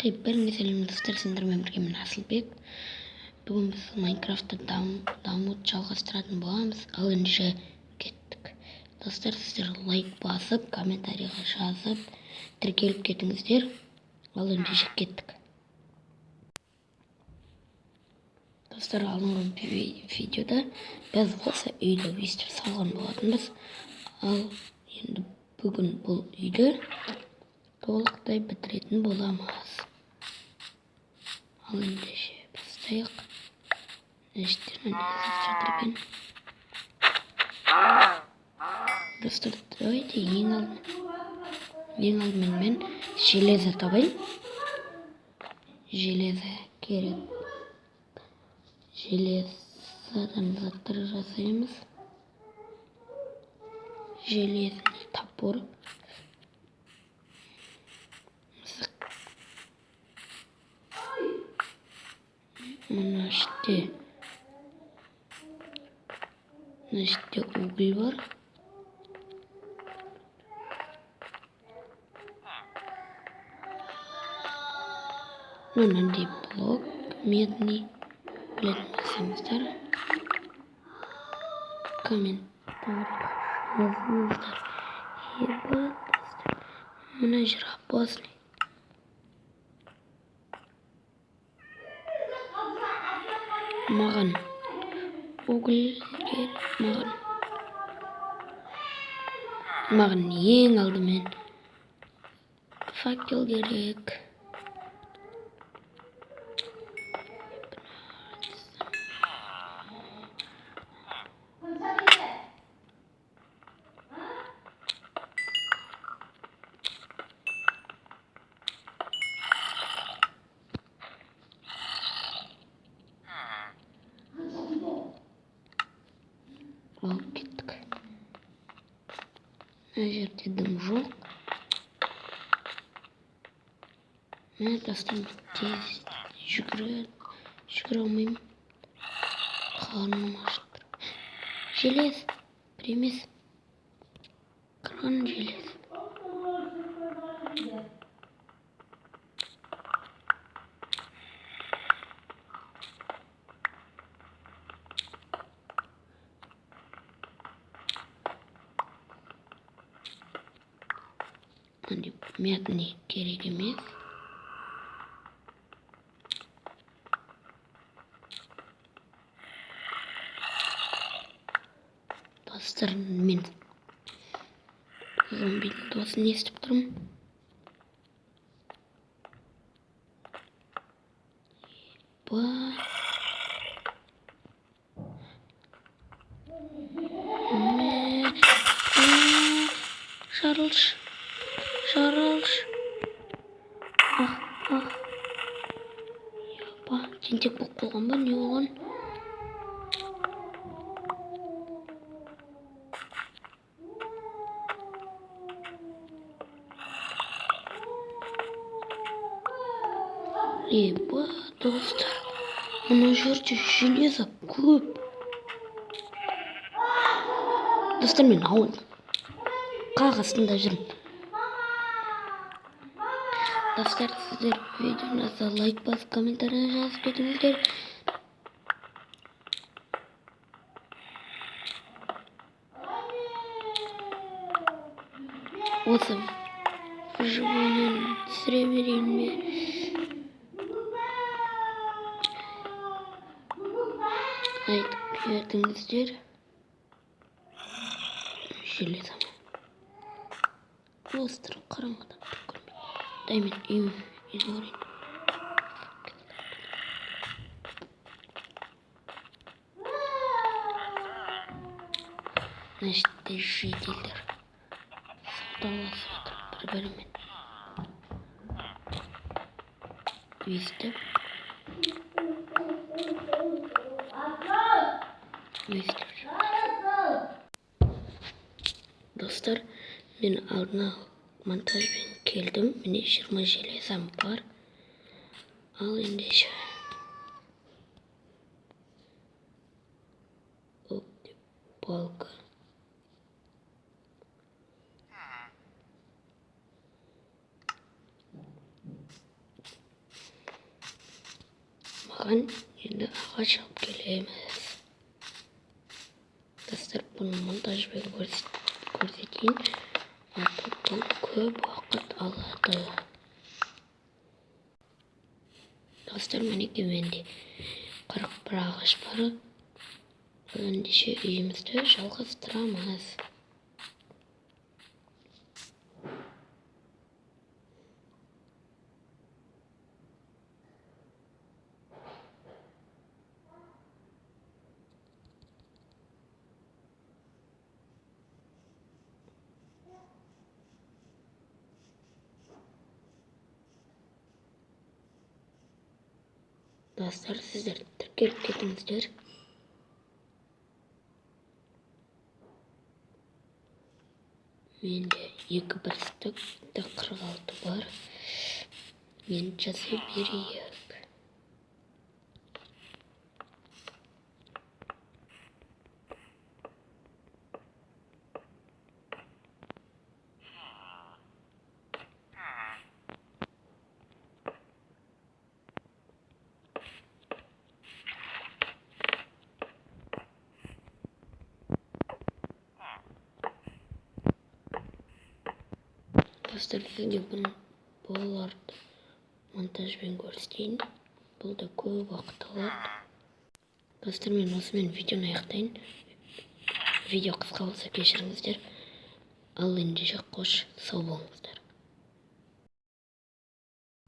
Бәріңе сәлем, достар, сендермен бірге мен, Асылбек. Бүгін біз Майнкрафтта дамуды жалғастыратын боламыз. Ал ендеше кеттік. Достар, сіздер лайк басып, комментарийға жазып, тіркеліп кетіңіздер. Ал ендеше кеттік. Достар, алдыңғы видеода біз осы үйді өйстіп салған болатынбыз. Ал енді бүгін бұл үйді толықтай бітіретін боламыз. Ал ендеше бастайық. Мына жерде мынандай зат жатыр екен. Достар, давайте ең алдымен мен железо табайын. Железо керек. Железодан заттар жасаймыз. Железный топор. Мына іште уголь бар. Мынандай блок медный. Білетін болсаңыздар, комментарий жазыңыздар. Ебать, достар, мына жер опасный. Маған уголь керек, маған ең алдымен факел керек. Алып кеттік. Мына жерде дым жоқ. Мә, достар, тез жүгіре алмаймын. Қарным ашып тұр. Желез, бір емес. Қырған желез. Мынандай мятный керек емес. Достар, мен зомбидің дауысын естіп тұрмын. Ебать. Мә, жарылшы. Жарылшы. Ах, ах. Ёба, тентек болып қалған ба, не болған? Еба, достар, мына жерде железо көп. Достар, мен ауыл қақ астында жүрмін. Достар, сіздер видеоны лайк басып, комментарий жазып кетіңіздер. Осы выживание түсіре берейін бе? Айтып кетіңіздер. Железо. Достар, қараңғыда түк көрмейді. Дай мен үйге барайын. Мына жерде жительдер саудаласып жатыр бір-бірімен. Өйстіп. Өйстіп жатыр. Достар, мен алдына монтажбен келдім. Міне 20 железам бар. Ал ендеше. Оп деп палка. Оған енді ағаш алып келеміз. Достар, бұны монтажбен көрсетейін. А то бұл көп уақыт алады. Достар, мінекей, менде 41 ағаш бар. Ендеше үйімізді жалғастырамыз. Достар, сіздер тіркеліп кетіңіздер. Менде екі бір 46 бар. Енді жасай берейік. Достар, сізге бұны бұларды монтажбен көрсетейін. Бұл да көп уақыт алады. Достар, мен осымен видеоны аяқтайын. Видео қысқа болса, кешіріңіздер. Ал ендеше, қош, сау болыңыздар.